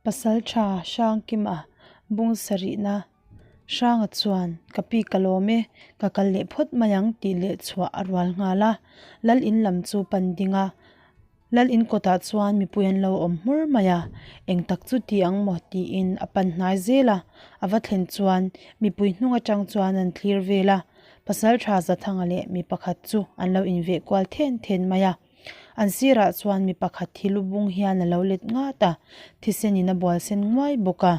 Pasaltha Hrangkima bung sarihna Hranga chuan, Ka pi ka lawm e, ka kal leh phawt mai ang tih leh chhuah a rual nghal a. Lal in lam chu pan ding a, Lal in kawtah chuan mipui an lo awm hmur mai a, eng tak chu ti ang maw tiin a pan hnai zel a, a va thlen chuan mipui hnung atang chuan an thlir vel a, Pasaltha Zathanga leh mi pakhat chu an lo inveh kual then then mai a. An sirah chuan mi pakhat hi lu bung hian a lo let ngat a, thisen in a bual sen nguai bawk a.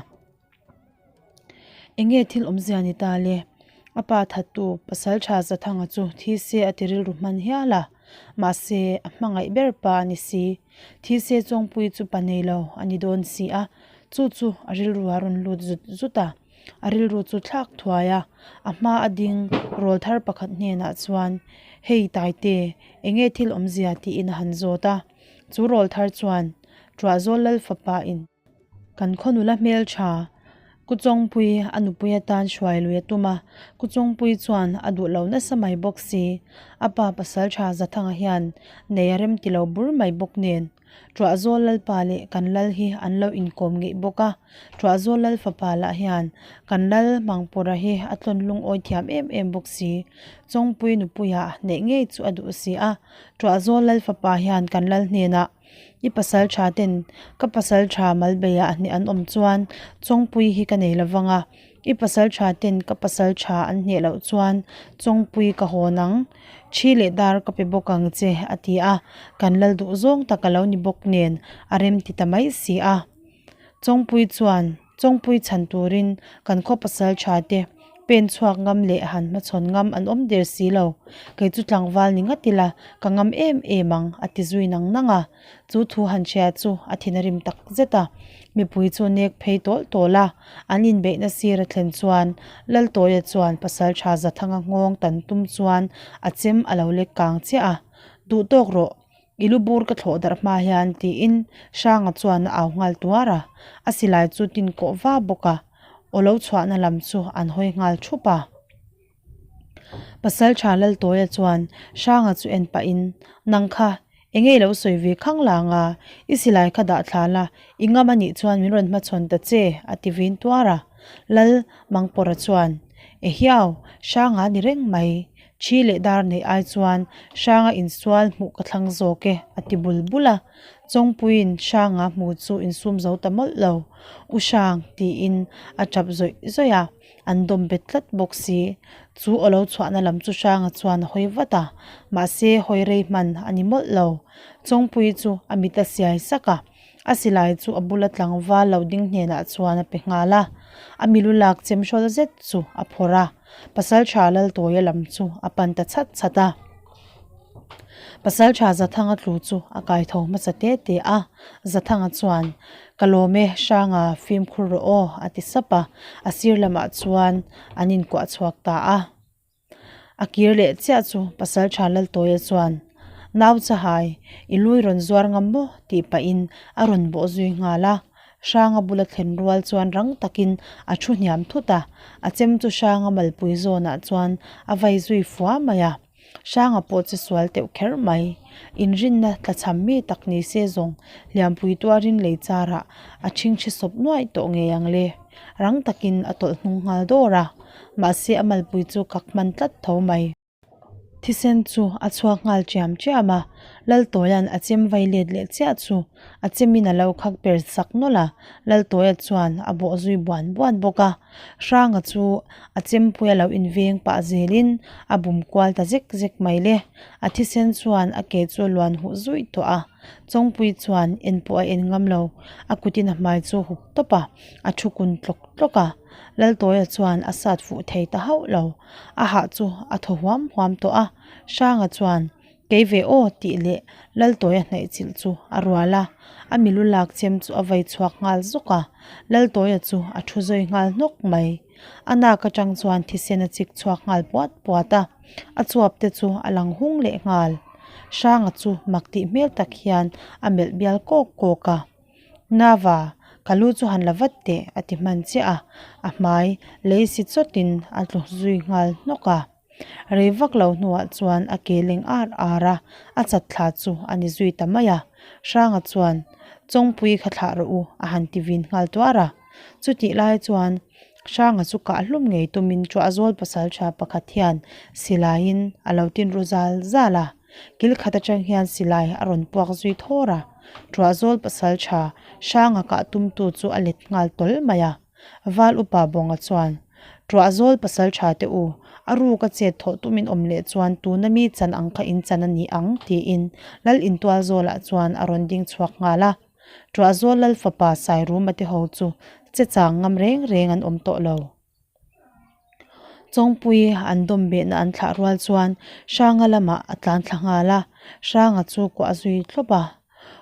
Enge thil awmzia ni ta le? A pa thattu Pasaltha Zathanga chu thi se a ti rilru hman hial a, mahse a hmangaih ber pa a ni si. Thi se chawngpui chu pa nei lo a ni dawn si a, chu chu a rilru a rawn lut zut zut a. A rilru chu thlak thuai a, a hma a ding rawl thar pakhat hnenah chuan, Hei Taite, enge thil awmzia tiin a han zawt a. Chu rawl thar chuan, Tuahzawl Lal fapa in kan khaw nula hmeltha Kuchawngpui a nupui atan hruai lui a tum a, Kuchawngpui chuan a duh lo nasa mai bawk si. A pa pasal tha Zathanga hian nei a rem ti lo bur mai bawk nen. Tuahzawl Lalpa leh kan Lal hi an lo inkawm ngeih bawk a, Tuahzawl Lal fapa lah hian kan Lal Mangpawrha hi a tlawn lungawi thiam em em bawk si. Chawngpui nupuia neih ngei chu a duh si a, Tuahzawl Lal fapa hian kan Lal hnenah I pasal tha ten ka pasal tha malbeiah hneh an awm chuan Chawngpui hi ka nei lo vang a, i pasal tha ten ka pasal tha an hneh loh chuan Chawngpui ka hawn ang, thi leh dar ka pe bawk ang che a ti a, kan lal duh zawng tak a lo ni bawk nen a rem ti ta mai si a. Chawngpui chuan Chawngpui chhan turin kan khaw pasal tha te pen chhuak ngam leh han hmachhawn ngam an awm der si lo. Kei chu tlangval ni ngat ila ka ngam em em ang a ti zui nang nang a. Chu thu han hria chu a thin a rim tak zet a. Mipui chu nek phei tawl tawl a, an inbeihna sir a thlen chuan Laltawia chuan pasal tha Zathanga nghawng tan tum chuan a chem a lo lek kang chiah a. Duh tawk rawh. I lu bur ka thlawh darh hma hian tiin Hranga chuan a au nghal tuar a, a silai chu tin kawh va bawk a, aw lo chhuahna lam chu an hawi nghal thup a. Pasaltha Laltawia chuan Hranga chu en pahin, Nang kha, enge i lo sawi ve khang lang a, i silai kha dah thla la, i ngam a nih chuan min rawn hmachhawn ta che, a ti vin tuar a. Lal Mangpawrha chuan, Ehiau, Hranga a ni reng mai, Thi leh dar neih ai chuan Hranga insual hmuh ka thlang zawk e, a ti bul bul a. Chawngpuiin Hranga hmu chu insum zo ta mawlh lo. U Hrang, tiin a tap zawih zawih a, an dawm bet tlat bawk si. Chu aw lo chhuahna lam chu Hranga chuan a hawi vat a, mahse hawi rei hman a ni mawlh lo. Chawngpui chu a mit a siai sak a, a silai chu a bula tlangval lo ding hnenah chuan a pe nghal a, a milu lak chem hrawl zet chu a phawrh a, Pasaltha Laltawia lam chu a pan ta chhat chhat a. Pasaltha Zathanga tlu chu a kai tho hmasa te te a, Zathanga chuan, Ka lawm e, Hranga fimkhur rawh aw, a ti sap a, a sir lamah chuan an inkuah chhuak ta a. A kir leh chiah chu Pasaltha Laltawia chuan, Nau Chahai, i lui rawn zuar ngam maw? tih pahin a rawn bawh zui nghal a. Hranga bula thlen rual chuan rang takin a thu hniam thut a, a chem chu Hranga malpui zawnah chuan a vai zui fua mai a. Hranga pawh che sual teuh kher mai. Inrinna tlachham mi tak ni se zawng hliampui tuarin lei charah a ṭhingṭhi sawp nuaih tawh ngei ang le. Rang takin a tawlh hnung nghal dawr a, mahse a malpui chu kak hman tlat tho mai. Thisen chu a chhuak nghal chiam chiam a, Laltawia'n a chem vai let leh chiah chu a chemin a lo khak per sak nawlh a, Laltawia chuan a bawh zui buan buan bawk a. Hranga chu a chempui a lo inveng pah zelin a bum kual ta zek zek mai le. A thisen chuan a ke chu a luan huh zuih tawh a. Chawngpui chuan en pawh a en ngam lo, a kutin a hmai chu a hup tawp a, a thu kun tlawk tlawk a. Laltawia chuan a sat fuh thei ta hauh lo, a hah chu a thaw huam huam tawh a. Hranga chuan, Kei ve aw tih leh Laltawia hnaih chilh chu a rual a, a milu lak chem chu a vei chhuak nghal zawk a. Laltawia chu a thu zawi nghal hnawk mai. A nak atang chuan thisen a chik chhuak nghal puat puat a, a chuap te chu a lang hung leh nghal. Hranga chu mak tih hmel tak hian a melh bial kawk kawk a. Nava, ka lu chu han la vat teh a ti hman chiah a, a hmai lei si chawtin a tlu zui nghal hnawk a. Rei vak lo hnuah chuan a ke leng ar ar a, a chat thla chu a ni zui ta mai a. Hranga chuan. Chawngpui kha thlah rawh u, a han ti vin nghal tuar a. Chutih lai chuan Hranga chu kah hlum ngei tumin Ṭuahzawl pasalṭha pakhat hian silaiin a lo tin ru zal zal a. Kil khat atang hian silai a rawn puak zui thawr a. Ṭuahzawl pasalṭha Hranga kah tumtu chu a let nghal tawl mai a. Val upa Bawnga chuan, Ṭuahzawl pasalṭha te u, a ruka chet thawh tumin awm leh chuan tuna mi chan ang kha in chan a ni ang, tiin Lal intualzawlah chuan a rawn ding chhuak nghal a. Ṭuahzawl Lal fapa Sairuma te ho chu che chang ngam reng reng an awm tawh lo. Chawngpui an dawm behna an thlah rual chuan Hranga lamah a tlan thla nghal a, Hranga chu kuah zui thlawp a.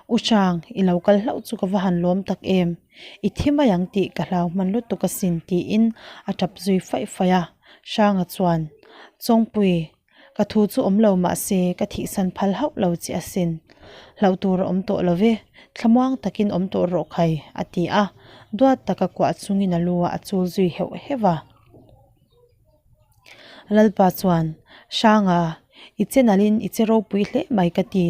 U Hrang, i lo kal hlauh chu ka va han lawm tak em? I thi mai ang tih ka hlau hman lutuk asin tiin a tap zui faih faih a. Hranga chuan, Chawngpui, Ka thu chu awm lo mah se ka thihsan phal hauh lo che asin. Hlauh tur a awm tawh lo ve, thlamuang takin awm tawh rawh khai, a ti a. Duat taka kuah chungin a lu ah a chul zui heuh heuh a. Lalpa chuan, Hranga, i che nalhin i che ropui hle mai ka ti.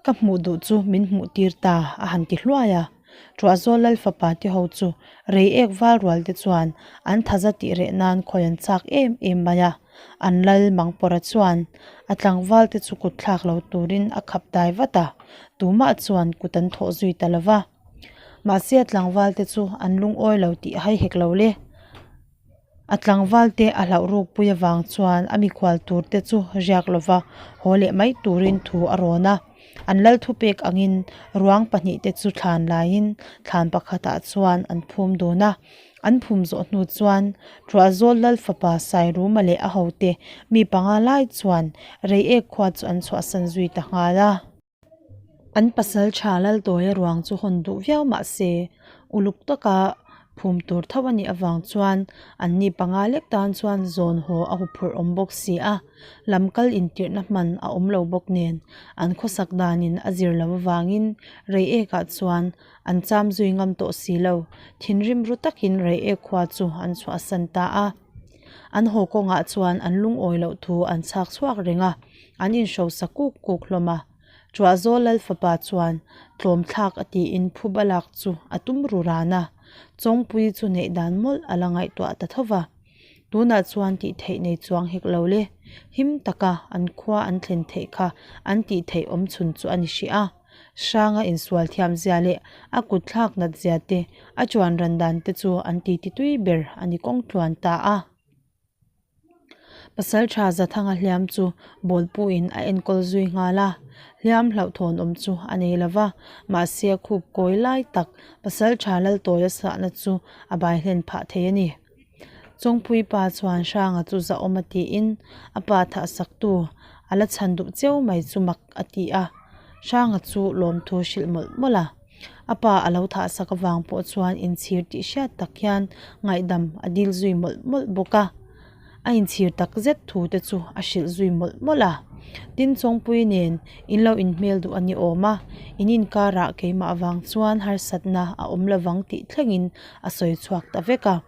Ka hmuh duh chu min hmuh tir ta, a han ti hluai a. Ṭuahzawl Lal fapa te ho chu rei ek val rual te chuan an thaza tih reh nan khawi an chak em em mai a. An lal Mangpawrha chuan a tlangval te chu kut thlak lo turin a khap dai vat a, tumah chuan kut an thawh zui ta lo va. Mahse a tlangval te chu an lungawi lo tih hai hek lo le. A tlangval te a hlauh rukpui avang chuan a mikhual tur te chu riak lova haw leh mai turin thu a rawn a. An lal thupek angin ruang pahnihte chu thlan laiin thlan pakhatah chuan an phum dun a. An phum zawh hnu chuan Ṭuahzawl lal fapa Sairuma leh a hote mi panga lai chuan Reiek khua chu an chhuahsan zui ta nghal a. An pasal tha Laltawia ruang chu hawn duh viau mah se, uluk taka phum tur tho a nih avang chuan anni panga lek tan chuan zawn haw a huphurh awm bawk si a, lam kal intirhna hman a awm lo bawk nen an khawsak danin a zir lo avangin Reiekah chuan an cham zui ngam tawh si lo, thinrim ru takin Reiek khua chu an chhuahsan ta a. An haw kawngah chuan an lungawi loh thu an chhak chhuak reng a, an inhrosa kuk kuk hlawm a. Ṭuahzawl Lal fapa chuan tlawm thlak a tiin phuba lak chu a tum ru ran a, Chawngpui chu neih dan mawlh a la ngaihtuah ta tho va. Tunah chuan tih theih nei chuang hek lo le, him taka an khua an thlen theih kha an tih theih awm chhun chu a ni hrih a. Hranga insual thiam zia leh a kut thlak nat zia te, a chuan ran dan te chu an titi tui ber a ni kawng tluan ta a. Pasalṭha Zathanga hliam chu bawlpuin a enkawl zui nghal a, hliam hlauhthawn awm chu a nei lo va, mahse a khup kawi lai tak Pasalṭha Laltawia sahna chu a bai hlen phah thei a ni. Chawngpui pa chuan Hranga chu zahawm a tiin a pa thahsaktu a la chhan duh cheu mai chu mak a ti a, Hranga chu lawmthu hrilh mawlh mawlh a. A pa a lo thahsak avang pawh chuan inchhir tih hriat tak hian ngaihdam a dil zui mawlh mawlh bawk a. A inchhir tak zet thu te chu a hrilh zui mawlh mawlh a. Tin Chawngpui nen in lo inhmel duh a ni awm a, in inkarah keimah avang chuan harsatna a awm lovang tih thlengin a sawi chhuak ta vek a.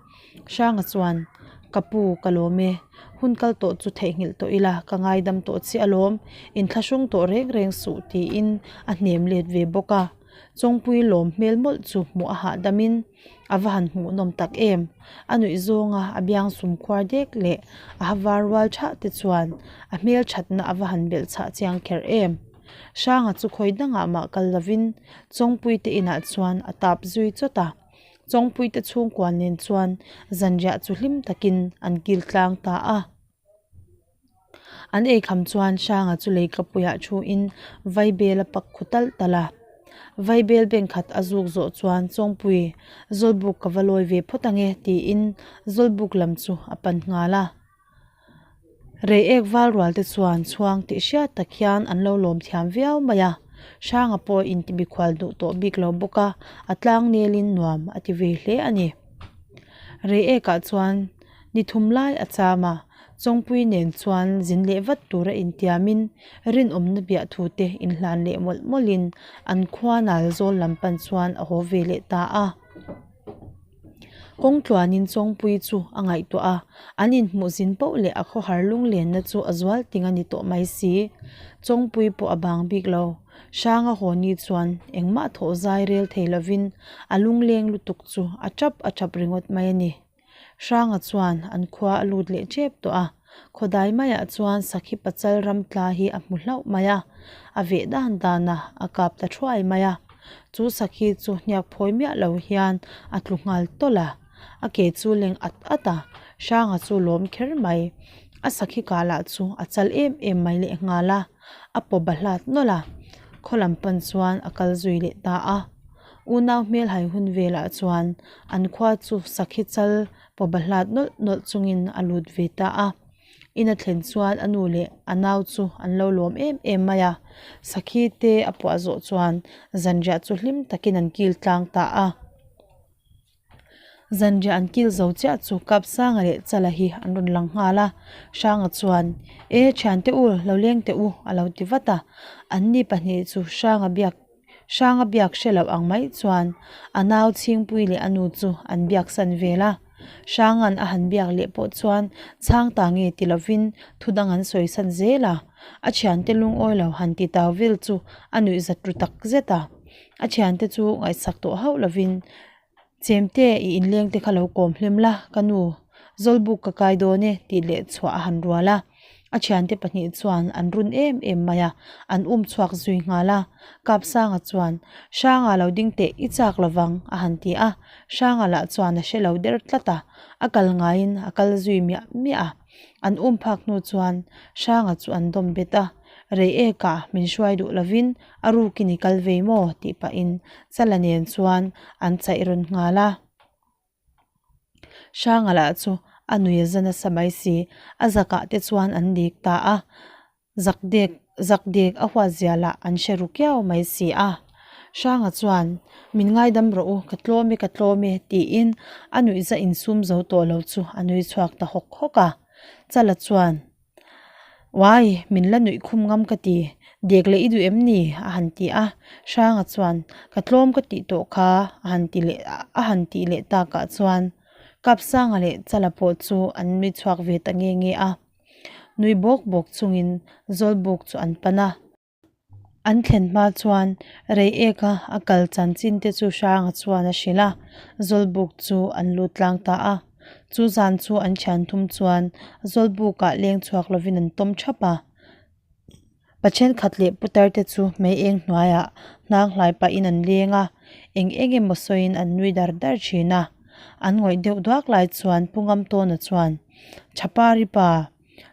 Hranga chuan, Ka pu, ka lawm e. Hun kal tawh chu theihnghilh tawh ila, ka ngaidam tawh che alawm. Inthlahrung tawh reng reng suh tiin a hnem let ve bawk a. Chawngpui lawm hmel mawlh chu hmuh a hahdamin a va han hmuhnawm tak em. A nuih zawnga a biang sum khuar dek leh a ha var rual thah te chuan a hmel thatna a va han belh chhah chiang kher em. Hranga chu khawi dangah mah kal lovin Chawngpui te inah chuan a tap zui chawt a. Chawngpuite chhungkua nen chuan zanriah chu hlim takin an kil tlang ta a. An eikham chuan Hranga chu leikapuiah thuin vaibel a pak khu talh talh a. Vaibel bengkhat a zuk zawh chuan Chawngpui, Zawlbuk ka va lawi ve phawt ange tiin Zawlbuk lam chu a pan nghal a. Reiek val rual te chuan chhuang tih hriat tak hian an lo lawm thiam viau mai a, Hranga pawh intibikhual duh tawh bik lo bawk a, a tlang nelin nuam a ti ve hle a ni. Reiekah chuan ni thum lai a cham a, Chawngpui nen chuan zin leh vat tura intiamin rinawmna biah thu te inhlan leh mawlh mawlhin an khua nal zawl lam pan chuan a haw ve leh ta a. Kawng tluanin Chawngpuii chu a ngaihtuah a, an inhmuh zin poh leh a khawhar lunglenna chu a zual ting a ni tawh mai si. Chawngpuii pawh a bang bik lo. Hranga Hawni chuan engmah thawh zai rel thei lovin a lungleng lutuk chu a tap a tap ringawt mai a ni. Hranga chuan an khua a lut leh tep tawh a, khawdai maiah chuan Sakhi Pachal ram tla hi a hmu hlauh mai a, a veh dan dan a, a kap ta thuai mai a. Chu Sakhi chu hniak phawi miah lo hian a tlu nghal tawlh a, a ke chu leng at at a, Hranga chu lawm kher mai. A Sakhi kah lah chu a chal em em mai leh nghal a, a paw bahlat nawlh a, khaw lam pan chuan a kal zui leh ta a. Unau hmel hai hun velah chuan an khua chu sakhi chal paw bahlat nawlh nawlh chungin a lut ve ta a. In a thlen chuan a nu leh a nau chu an lo lawm em em mai a. Sakhi te a puah zawh chuan zanriah chu hlim takin an kil tlang ta a. Zanriah an kil zo chiah chu Kapsanga leh Chala hi an rawn lang nghal a. Hranga chuan, E thiante u, lo leng teh u a lo ti vat a. Anni pahnih chu Hranga biak Hranga biak hre loh ang mai chuan a nau Chhingpui leh a nu chu an biak san vel a. Hranga'n a han biak leh pawh chuan chhang ta nge ti lovin thu dang an sawi san zel a. A thiante lungawi lo han ti tau vel chu a nuih zat ru tak zet a. A thiante chu ngaihsak tawh hauh lovin Chemte i inleng te kha lo kawm hlim la, ka nu, Zawlbuk ka kai dawn e tih leh chhuah a han rual a. A thiante pahnih chuan an run em em mai a, an um chhuak zui nghal a. Kapsanga chuan, Hranga lo ding teh, i chak lovang a han ti a. Hranga lah chuan a hre lo der tlat a, a kal ngaiin a kal zui miah miah a. An um phak hnu chuan Hranga chu an dawm bet a, Rei eka min hruai duh lovin a rukin i kal vei maw tih pahin Chala nen chuan an chaih rawn nghal a. Hranga lah chu a nui a za nasa mai si, a zakah te chuan an dik ta a, zak dek zak dek a huat zia lah an hre ru kiau mai si a. Hranga chuan, Min ngaidam rawh u, ka tlawm e, ka tlawm e, tiin a nuihza insum zo tawh lo chu a nui chhuak ta hawk hawk a. Chala chuan, Uai, min la nuih khum ngam ka ti, dek leh i duh em ni? a han ti a. Hranga chuan, Ka tlawm ka tih tawh kha, a han ti leh a han tih leh takah chuan Kapsanga leh Chala pawh chu an nui chhuak ve ta nge nge a. Nui bawk bawk chungin Zawlbuk chu an pan a. An thlen hma chuan Reiek-a a kal chanchin te chu Hranga chuan a hrilh a, Zawlbuk chu an lut tlang ta a. Chu zan chu an thian thum chuan Zawlbukah leng chhuak lovin an tawm thap a. Pa thenkhat leh putar te chu mei eng hnuaiah hnang hlai pahin an leng a, eng eng emaw sawiin an nui dar dar thin a. An ngawih deuh duak lai chuan Pu Ngamtawna chuan, Thapari pa,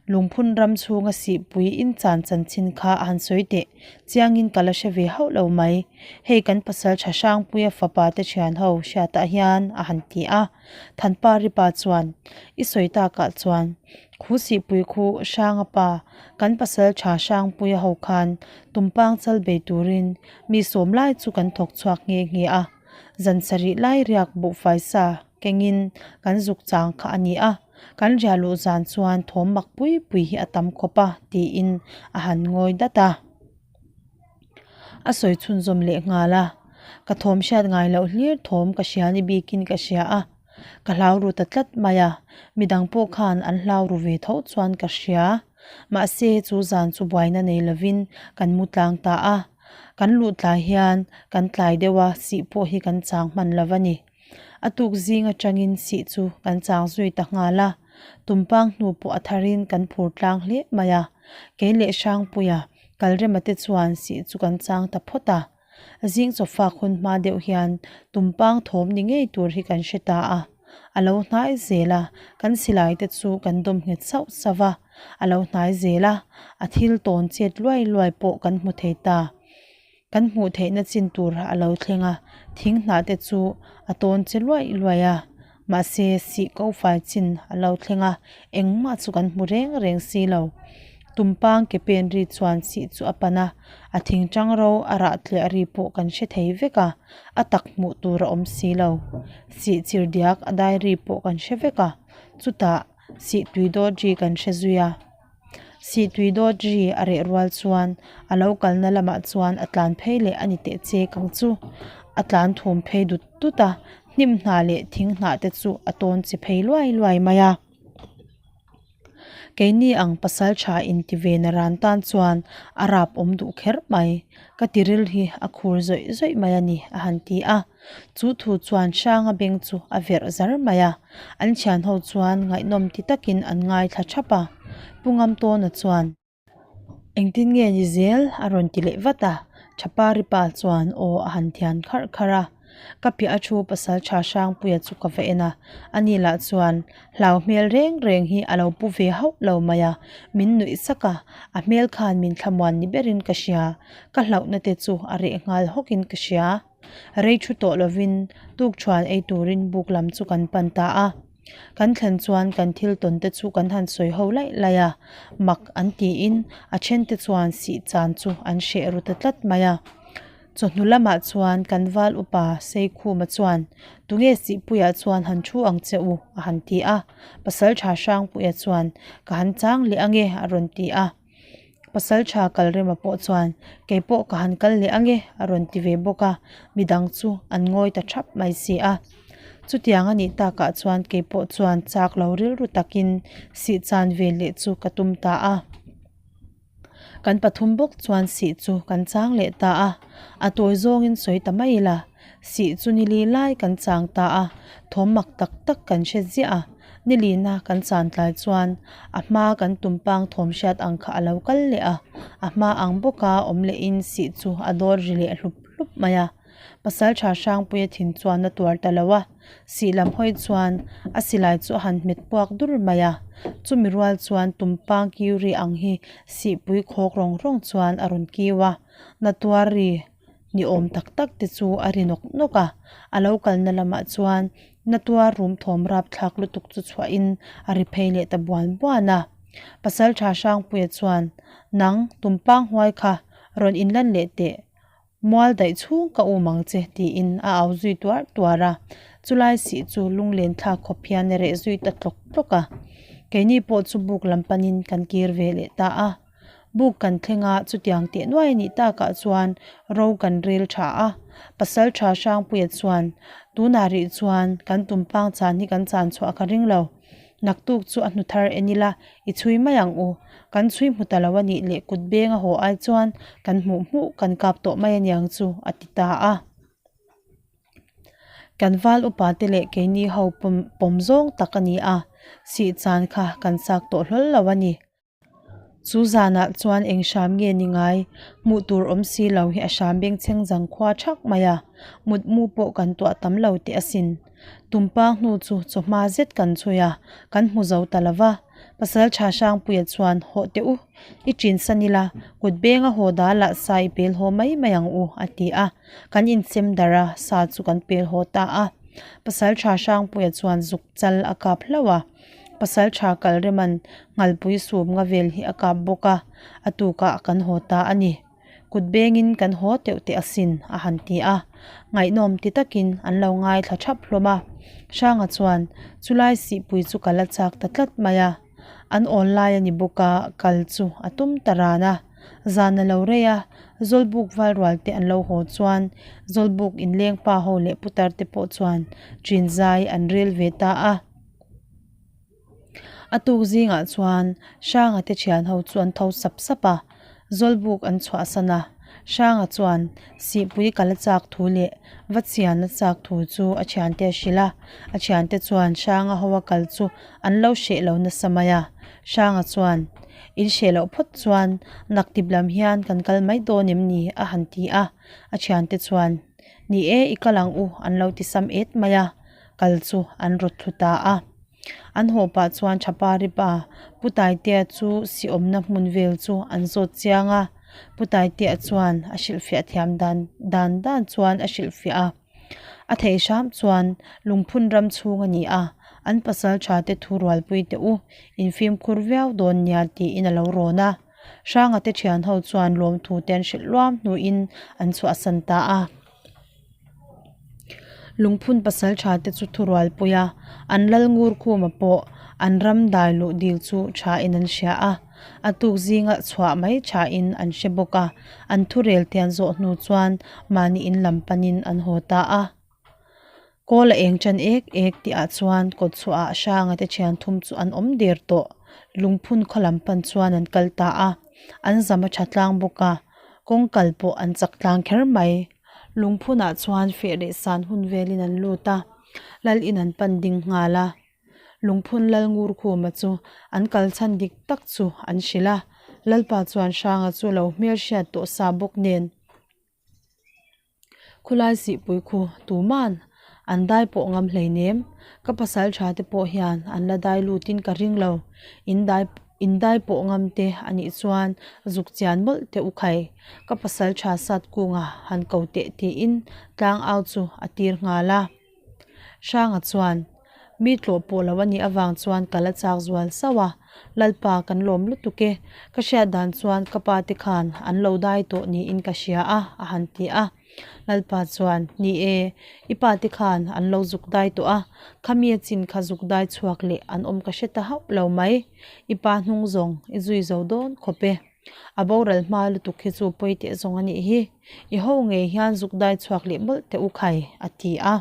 Lungphun ram chhunga sihpui in chan chanchin kha a han sawi teh chiangin ka la hre ve hauh lo mai. Hei kan pasal tha Hrangpuia fapa te thian ho hriatah hian a han ti a. Thanpari pa chuan, I sawi takah chuan, khu sihpui khu Hranga pa, kan pasal tha Hrangpuia ho khan tumpang chal bei turin mi sawm lai chu kan thawk chhuak nghe nghe a. Zan sarih lai riak buhfai sa kengin kan zuk chang kha a ni a. Kan riah luh zan chuan thawm mak pui pui hi a tam khawp a tiin a han ngawi dat a. A sawi chhunzawm leh nghal a, Ka thawm hriat ngai loh hlir thawm ka hria ni bikin ka hria a, ka hlau ru ta tlat mai a, midang pawh khan an hlau ru ve tho chuan ka hria. Mahse chu zan chu buaina nei lovin kan mu tlang ta a, kan luh tlai hian kan tlai deuh a, sih pawh hi kan chang hman lo a ni. A tuk zing atangin sih chu kan chang zui ta nghal a, tumpang hnu pawh a tharin kan phur tlang hle mai a. Kei leh Hrangpuia Kalrema te chuan sih chu kan chang ta phawt a. Zing chawfak hun hma deuh hian tumpang thawm ni ngei tur hi kan hre ta a. A lo hnai zel a, kan silai te chu kan dawm nghet sauh sauh a. A lo hnai zel a, a thil tawn chet luai luai pawh kan hmu thei ta. Kan hmuh theihna chin tur a lo thleng a, thing hnah te chu a tawn che luaih luaih a, mahse sih ko fai chin a lo thleng a, engmah chu kan hmu reng reng si lo. Tumpang ke pen ri chuan sih chu a pan a, a thing tang ro a rah tliah ri pawh kan hre thei vek a, a tak hmuh tur a awm si lo. Sih chir diak a dai ri pawh kan hre vek a, chutah sih tui dawt ri kan hre zui a. Sihtui dawt ri a reh rual chuan a lo kalna lamah chuan a tlan phei leh a ni teh che kang chu. A tlan thum phei dut dut a. Hnim hnah leh thing hnah te chu a tawn chi phei luai luai mai a. Keini ang pasal tha inti ve na ran tan chuan a rap awm duh kher mai. Ka tiril hi a khur zawih zawih mai a ni a han ti a. Chu thu chuan Hranga beng chu a verh zar mai a. An thian ho chuan ngaihnawm ti takin an ngaithla thap a. Pu Ngamtawna chuan. Engtin nge ni zel? a rawn ti leh vat a, Thapari pa chuan aw a han thian kharh kharh a. Ka piah a thu pasal tha Hrangpuia chu ka va en a, ani lah chuan hlau hmel reng reng hi a lo pu ve hauh lo mai a, min nuih sak a, a hmel khan min thlamuan ni berin ka hria, ka hlauhna te chu a reh nghal hawkin ka hria. Rei thu tawh lovin tukṭhuan ei turin buk lam chu kan pan ta a. Kan thlen chuan kan thil tawn te chu kan han sawi ho laih laih a, mak an tiin a then te chuan sih chan chu an hreh ru ta tlat mai a. Chawhnu lamah chuan kan val upa Seikhuma chuan, Tunge Sihpuia chuan han thu ang che u? a han ti a. Pasaltha Hrangpuia chuan, Ka han chang leh ange a rawn ti a. Pasal tha kal rema pawh chuan kei pawh ka han kal leh ange a rawn ti ve bawk a, midang chu an ngawi ta thap mai si a. Chutiang a nih takah chuan kei pawh chuan chak lo rilru takin sih chan ve leh chu ka tum ta a. Kan pathum bawk chuan sih chu kan chang leh ta a, a tawi zawngin sawi ta mai ila. Sih chu nili lai kan chang ta a, thawm mak tak tak kan hre ziah a. Nilina kan chan tlai chuan a hma kan tumpang thawm hriat ang kha a lo kal leh a, a hma ang bawka awm lehin sih chu a dawr ri leh hlup hlup mai a. Pasaltha Hrangpuia thin chuan a tuar ta lo a, sih lam hawi chuan a silai chu a han hmet puak dur mai a. Chumi rual chuan tumpang kiu ri ang hi sihpui khawk rawng rawng chuan a rawn kiu a, na tuar ri ni awm tak tak te chu a ri nawk nawk a, a lo kalna lamah chuan na tuar rum thawm rap thlak lutuk chu chhuahin a ri phei leh ta buan buan a. Pasaltha Hrangpuia chuan, Nang, tumpang huai kha rawn inlan leh teh, mual daih chhung ka um ang che tiin a au zui tuar tuar a. Chulai sih chu lunglen thlak khawp hian a reh zui ta tlawk tlawk a. Keini pawh chu buk lam panin kan kir ve leh ta a. Buk kan thleng a, chutiang teh nuai a nih takah chuan ro kan rel tha a. Pasal tha Hrangpuia chuan, Tunah rih chuan kan tumpang chan hi kan chan chhuah ka ring lo. Naktuk chu a hnu thar en ila, i chhui mai ang u. Kan chhui hmu ta lo a nih leh kut beng a haw ai chuan kan hmuh hmuh kan kap tawh mai a niang chu, a ti ta a. Kan val upa te leh keini ho pawm zawng tak a ni a, sih chan kha kan chak tawh hlawl lo a ni. Chu zanah chuan eng hram nge ni ngai? Hmuh tur awm si lo hi a hram bengchheng zang khua thak mai a, mutmu pawh kan tuah tam lo teh asin. Tumpang hnu chu chawhma zet kan chhui a, kan hmu zo ta lo va. Pasaltha Hrangpuia chuan, Hawh teh u, i ṭinsan ila, kut benga haw dalah sa i pel haw mai mai ang u, a ti a. Kan insem darh a, sa chu kan pel haw ta a. Pasaltha Hrangpuia chuan zuk chal a kap hlauh a. Pasal tha kal rema'n nghalpui sup nga vel hi a kap bawk a, a tukah kan haw ta a ni. Kut bengin kan haw teuh teh asin, a han ti a. Ngaihnawm ti takin an lo ngaithla thap hlawm a. Hranga chuan chulai sihpui chu kal a chak ta tlat mai a. An awn lai a ni bawk a, kal chu a tum ta ran a. Zan a lo rei a, Zawlbuk valrual te an lo haw chuan Zawlbuk inleng pa ho leh putar te pawh chuan ṭin zai an rel ve ta a. A tuk zingah chuan Hranga te thian ho chu an tho sap sap a, Zawlbuk an chhuahsan a. Hranga chuan Sihpui kal a chak thu leh va chian a chak thu chu a thiante a hrilh a. A thiante chuan Hranga ho a kal chu an lo hreh lo nasa mai a. Hranga chuan, In hreh loh phawt chuan naktip lam hian kan kal mai dawn em ni? a han ti a. A thiante chuan, Ni e, i kal ang u an lo ti sam et mai a. kal chu an rawt thlu ta a. An haw pah chuan Thapari pa Pu Taitea chu si awmna hmun vel chu an zawt chiang a. Pu Taitea chuan a hrilhfiah thiam dan dan dan chuan a hrilhfiah a. A theih hram chuan lungphun ram chhung a ni a, an pasal tha te thu rualpui teh u, in fimkhur viau dawn nia tiin a lo rawn a. Hranga te thian ho chuan lawmthu te an hrilh luam hnuin an chhuahsan ta a. Lungphun pasal tha te chu thurualpui a, an lal ngur khuma pawh an ram dai luh dil chu tha in an hria a, a tuk zinga chhuah mai tha in an hre bawk a, an thurel te an zawh hnu chuan mahni in lam panin an haw ta a. Kawl a eng ṭan ek ek tih ah chuan kawtchhuah ah Hranga te ṭhian thum chu an awm der tawh. Lungphun khaw lam pan chuan an kal ta a, an zam a ṭha tlang bawk a, kawng kal pawh an chak tlang kher mai. Lungphun ah chuan feh leh san hun velin an lut a, lal in an pan ding nghal a. Lungphun lal ngur khuma chu an kal chhan dik tak chu an hrilh a, Lalpa chuan Hranga chu lo hmelhriat tawh sa bawk nen. Khulai sihpui khu tuman an dai pawh ngam hleinem, ka pasal tha te pawh hian an la dai lutin ka ring lo, in dai in dai pawh ngam te a nih chuan zuk chian mawlh teh u khai, ka pasal tha sat kunga han ko teh tiin tlang au chu a tir nghal a. Hranga chuan, Mi tlawh pawh lo a nih avang chuan ka la chak zual sauh a, Lalpa kan lawm lutuk e, ka hriat dan chuan ka pa te khan an lo dai tawh niin ka hria a, a han ti a. Lalpa chuan, Ni e, i pa te khan an lo zuk dai tawh a, khami a chin kha zuk dai chhuak leh an awm ka hre ta hauh lo mai, i pa hnung zawng i zui zo dawn khawp e. A boral hma lutuk hi chu pawi teh zawng a nih hi. I ho ngei hian zuk dai chhuak leh mawlh teh u khai, a ti a.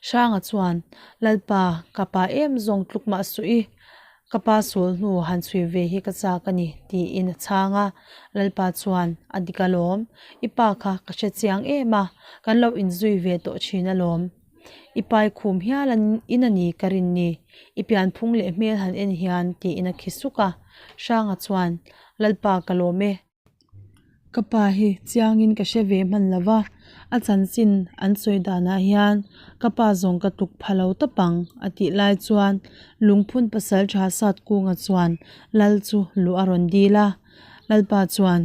Hranga chuan, Lalpa, ka pa em zawng tluk mah suh i, ka pa sul hnu han chhui ve hi ka chak a ni, tiin a chhang a. Lalpa chuan, A dik alawm, i pa kha ka hre chiang em a, kan lo inzui ve tawh thin alawm. I pai khum hial in a ni ka rin ni, i pianphung leh hmel han en hian, tiin a khi suk a. Hranga chuan, Lalpa ka lawm e. Ka pa hi chiangin ka hre ve hman lo va, a chanchin an sawi danah hian ka pa zawng ka tluk pha lo tawp ang a tih lai chuan lungphun pasal tha sat kunga chuan lal chu luh a rawn dil a. Lalpa chuan,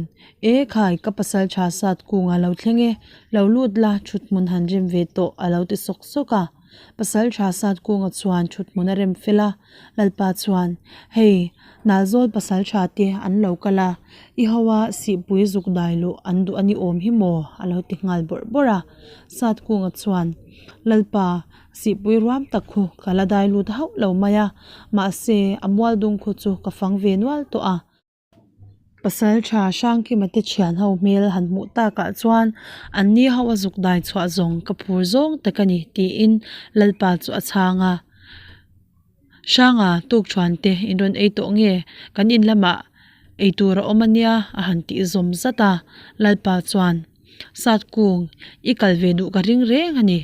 E khai, ka pasal tha sat kunga lo thleng e, lo lut la thut hmun han rem ve tawh a lo ti sawk sawk a. Pasal tha sat kunga chuan thut hmun a rem fel a, Lalpa chuan, Hei, Nalzawl pasal tha te an lo kal a, i ho a sihpui zuk dai luh an duh a ni awm hi maw? a lo ti nghal bawrh bawrh a. Sat kunga chuan, Lalpa, sihpui ruam tak khu ka la dai lut hauh lo mai a, mahse a mual dung khu chu ka fang ve nual tawh a. Pasal tha Hrangkima te thian ho hmel han hmuh takah chuan an ni ho a zuk dai chhuah zawng ka phur zawng tak a ni tiin Lalpa chu a chhang a. Hranga tuk thuan te in rawn ei tawh nge kan in lamah ei tur a awm a nia a han tih zawm zat a Lalpa chuan Sat kung, i kal ve duh ka ring reng a ni.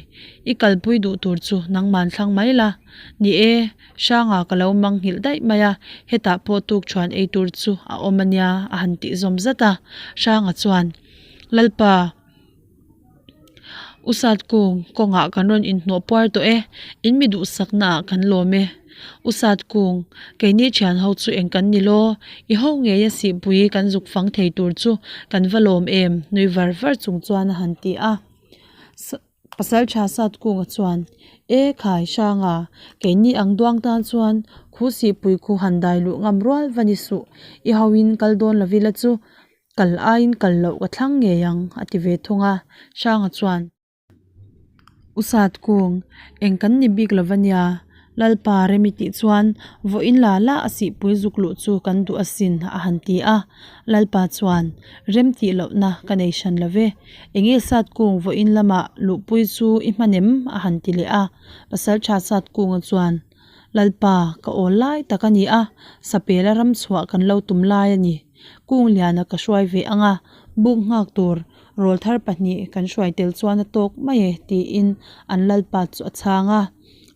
I kalpui duh tur chu nangman thlang mai la. Ni e, Hranga ka lo mang nghilh daih mai a, hetah pawh tuk thuan ei tur chu a awm a nia a han tih zawm zat a. Hranga chuan, Lalpa, U Sat kung, kawngah kan rawn inhnawh puar tawh e, in mi duhsakna ah kan lawm e. U Sat kung, keini thian ho chu eng kan ni law? I ho ngei a sihpui kan zuk fang thei tur chu kan va lawm em? Nui var var chung chuan a han ti a. Pasal tha Sat kunga chuan, E khai Hranga, keini ang duang tan chuan khu sihpui khu han dai luh ngam rual va ni suh. I ho in kal dawn lo ila chu kal aiin kal loh ka thlang ngei ang a ti ve thung a. Hranga chuan. U Sat Kung, eng kan ni bik lo va nia, Lalpa rem i tih chuan vawiin la la a sihpui zuk luh chu kan duh asin a han ti a. Lalpa chuan, Rem tih lohna ka nei hran lo ve, enge Sat Kung vawiin lamah luhpui chu i hman em? a han ti leh a. Pasaltha Sat Kunga chuan, Lalpa, ka awl lai tak a ni a, Sapela ram chhuah kan lo tum lai a ni. Kung liana ka hruai ve ang a, buk nghak tur Rawlthar pahnih kan hruai tel chuan a tawk mai e tiin an lalpa chu a chhang a.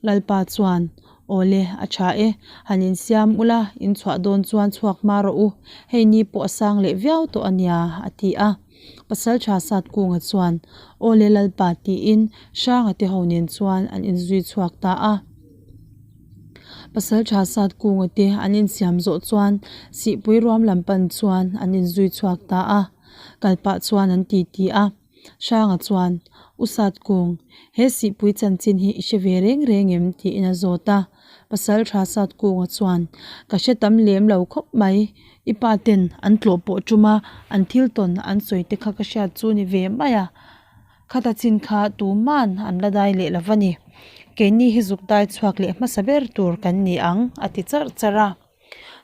Lalpa chuan, Awle, a tha e, han insiam ula, in chhuah dawn chuan chhuak hma rawh u, hei ni pawh a sang leh viau tawh a nia, a ti a. Pasaltha Satkunga chuan, Awle lalpa tiin Hranga te ho nen chuan an inzui chhuak ta a. Pasaltha Satkunga te an insiam zawh chuan Sihpui ruam lam pan chuan an inzui chhuak ta a. Kal pah chuan an ti ti a. Hranga chuan, U Satkung, he sihpui chanchin hi i hre ve reng reng em? tiin a zawt a. Pasal tha Satkunga chuan, Ka hre tam lem lo khawp mai. I pa ten an tlawh pawh tum a, an thil tawn an sawi te kha ka hriat chu ni ve mai a. Khata chin kha tuman an la dai leh lo va ni. Keini hi zuk dai chhuak leh hmasa ber tur kan ni ang, a ti charh charh a.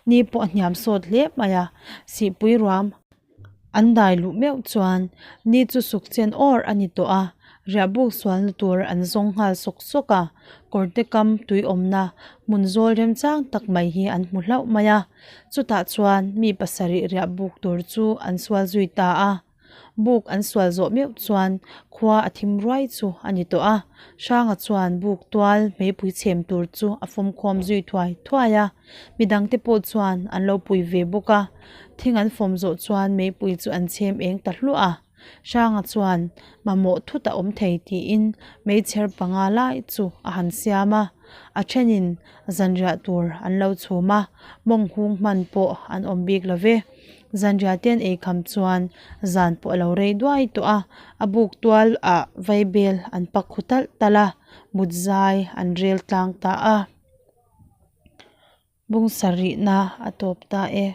Ni pawh a hniam sawt hle mai a, sihpui ruam an dai luh meuh chuan ni chu suk chen awr a ni tawh a. Riahbuk sualna tur an zawng nghal sawk sawk a, kawrte kam tui awmna hmun zawl remchang tak mai hi an hmu hlauh mai a. Chutah chuan mi pasarih riahbuk tur chu an sual zui ta a. Buk an sual zawh meuh chuan khua a thim ruai chu a ni tawh a. Hranga chuan buk tual meipui chhem tur chu a fawmkhawm zui thuai thuai a. Midangte pawh chuan an lo pui ve bawk a. Thing an fawm zawh chuan meipui chu an chhem eng ta hluah a. Hranga chuan mamawh thut a awm thei tiin meichher panga lai chu a han siam a. A thenin zanriah tur an lo chhum a, mawng hung hman pawh an awm bik lo ve. Zanriah te an ei kham chuan zan pawh a lo rei duai tawh a, a buk tual ah vaibel an pak khu talh talh a, mut zai an rel tlang ta a. Bung sarihna a tawp ta e.